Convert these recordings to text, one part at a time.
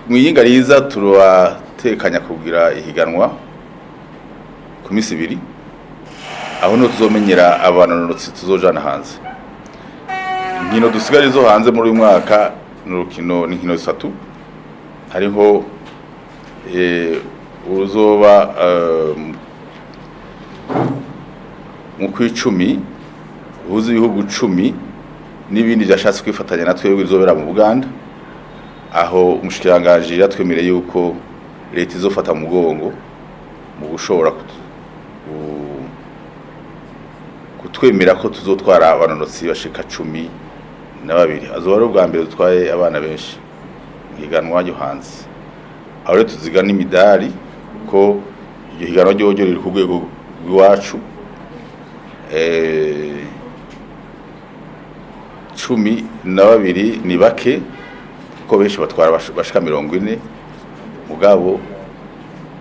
Mwiyinga riza turatekanya kugira ihiganwa ku minsi ibiri, aho niho tuzomenyera abanonotsi tuzojana hanze. Inkino dusigaje zo hanze muri uyu mwaka ni urukino, ni inkino zitatu. Hariho uruzoba mu kw'icumi, uhuza ibihugu 10 n'ibindi byashatse kwifatanya na twebwe, bizobera mu Buganda, aho umushikiranganji yatwemereye yuko leta izofata mu mugongo mu gushobora kutwemera ko tuzotwara abanonotsi bashika 12. Azoba ari ubwa mbere dutwaye abana benshi mu higanwa ryo hanze. Aho rero tuziga n'imidari, ko iryo higanwa ryoryo riri ku rwego rw'iwacu. 12 ni bake, kuko benshi batwara bashika 40, mugabo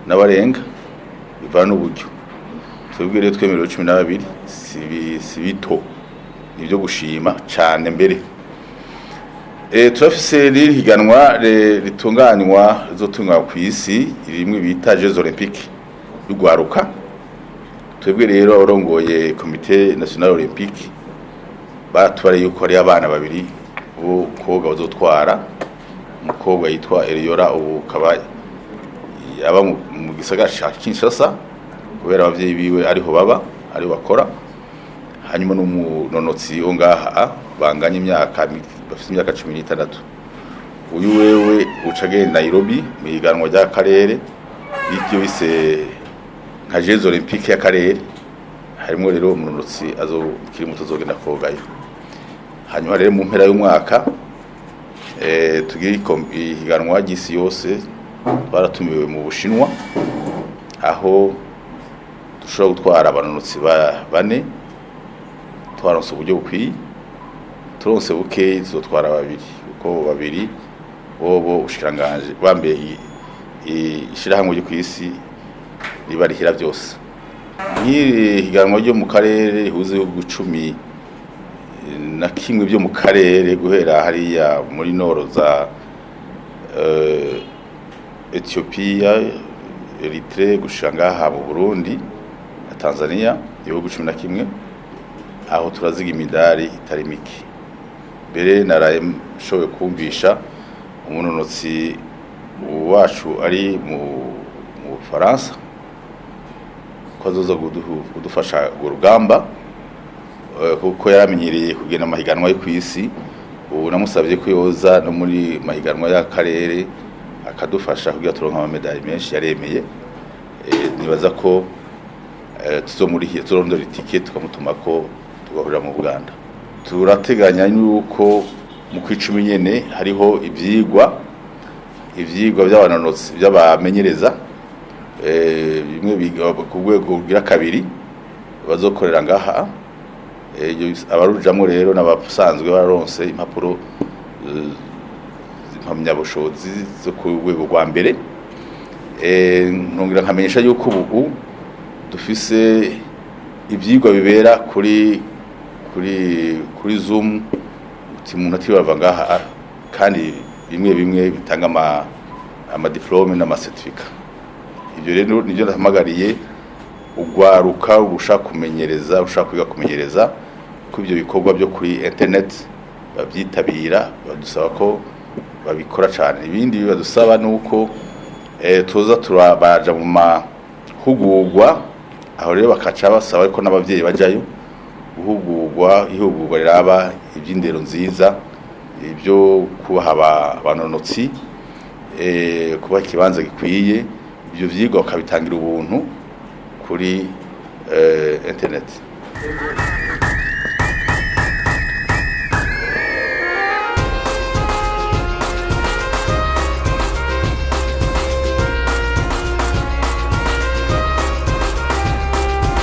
n'abarenga, bivana n'uburyo. Twebwe rero twemerewe 12, si bito, ni ibyo gushima cane. Mbere turafise n'iri higanwa ritunganywa, rizotunganywa ku isi, rimwe bita Jeux Olympiques y'ugwaruka. Twebwe rero abarongoye Comité National Olympique baratubariye yuko hari abana babiri b'umukobwa bazotwara. Umukobwa yitwa Eliora, ubu kaba aba mu gisagara ca Kinshasa, kubera abavyeyi biwe ariho baba, ariho bakora. Hanyuma n'umunonotsi wo ngaha banganya imyaka, bafite imyaka 16. Uyu wewe uca agenda Nairobi mu higanwa ry'akarere, bityo bise nka Jeux Olympiques y'akarere. Harimo rero umunonotsi azokiri muto azogenda kogayo. Hanyuma rero mu mpera y'umwaka tugire ihiganwa ry'isi yose. Twaratumiwe mu Bushinwa, aho dushobora gutwara abanonotsi bane, twaronse uburyo bukwiye. Turonse bukeyi tuzotwara babiri, kuko babiri bobo ubushikiranganje bambaye ishirahamwe ryo kw'isi ribarihira byose. Nk'iri higanwa ryo mu karere rihuza ibihugu 11 byo mu karere, guhera hariya muri noro za Ethiopia, Eritrea, gushika ngaha mu Burundi na Tanzania, ibihugu 11, aho turaziga imidari itari mike. Mbere naraye nshoboye kumvisha umunonotsi wacu ari mu Bufaransa ko azoza kudufasha urwo rugamba, kuko yaramenyereye kugenda amahiganwa yo kw'isi. Ubu namusabye ko yoza no muri mahiganwa y'akarere akadufasha kugira turonke amamedali menshi. Yaremeye. Nibaza ko tuzomurihira, tuzorondera itike tukamutuma ko tugahurira mu Buganda. Turateganya yuko mu kw'icumi nyene hariho ivyigwa by'abanonotsi by'abamenyereza, bimwe biga ku rwego rugira kabiri, bazokorera ngaha. Abarujamwo rero n'abasanzwe bararonse impapuro impamyabushobozi zo ku rwego rwa mbere. Nkongera nkamenyesha yuko ubu dufise ivyigwa bibera kuri Zoom, uti umuntu atiriwe ava ngaha, kandi bimwe bimwe bitanga ama diplômes n'ama certificats. Ibyo rero nibyo ndahamagariye ugwaruka ushaka kumenyereza, ushaka kwiga kumenyereza, ko ibyo bikorwa byo kuri internet babyitabira. Badusaba ko babikora cyane. Ibindi badusaba ni uko tuza turabaja mu mahugurwa. Aho rero bakaca basaba ko n'abavyeyi bajayo guhugurwa, ihugurwa riraba iby'indero nziza, ibyo kubaha abanonotsi, kubaha ikibanza gikwiye. Ibyo vyigwa bakabitangira ubuntu kuri internet.